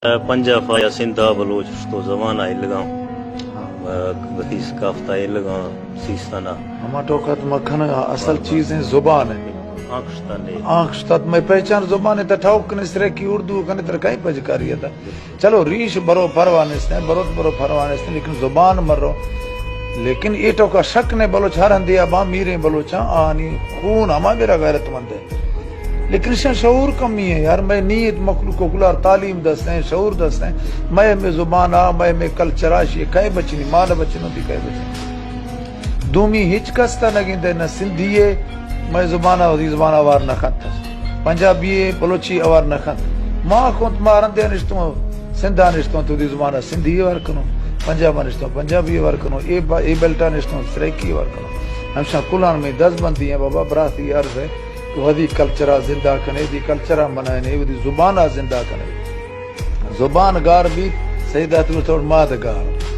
پنجاب یا سندھ ءَ بلوچ تو زبان ءَ الگاں۔ ہاں۔ وتی ثقافت ءَ الگاں سیستان ءَ۔ ہما ٹوکا تو مکھن اصل چیز ہیں زبان ہے۔ آنکھ شتن ہے۔ آنکھ شتت میں پہچان زبان ہے، تا ٹھاؤک کنے سرے کی اردو کنے تر کہیں پجکاری ہے تا۔ چلو ریش برو پرواہ نیست ہیں، بروت برو پرواہ نیست ہیں، لیکن زبان مرو۔ لیکن اے ٹوکا شک نے بلوچ ہر ہندے ابا میریں بلوچاں آنی خون ہما میرا غیرت مند ہے۔ لیکن اشاں شعور کمی ہے یار، میں نیت مخلوق کو کلار تعلیم دست ہیں، شعور دست ہیں۔ میں میں زبان آ، میں میں کلچر آ، شی کئے بچنی، مال بچنو دی کئے بچنی۔ دومی ہچ کس تا نہ گندے، نہ سندھی ہے، میں زبان آ، وتی زبان آ وار نہ خط۔ پنجابی ہے، بلوچی آ وار نہ خط۔ ما خونت ما رندے نشتوں، سندھ آ نشتوں، تو دی زبان آ سندھی وار کنو، پنجاب آ نشتوں، پنجابی وار کنو، اے با-، اے بیلٹ آ نشتوں، سرائیکی وار کنو۔ ہمشاں کلان میں دست بندی ہیں، بابا براتی عرض ہے۔ وتی کلچر ءَ زندہ کنے، وتی کلچر ءَ منائنے، وتی زبان ءَ زندہ کنے۔ زبان گار بیت، سید ءَ تو توڑ ماد گار۔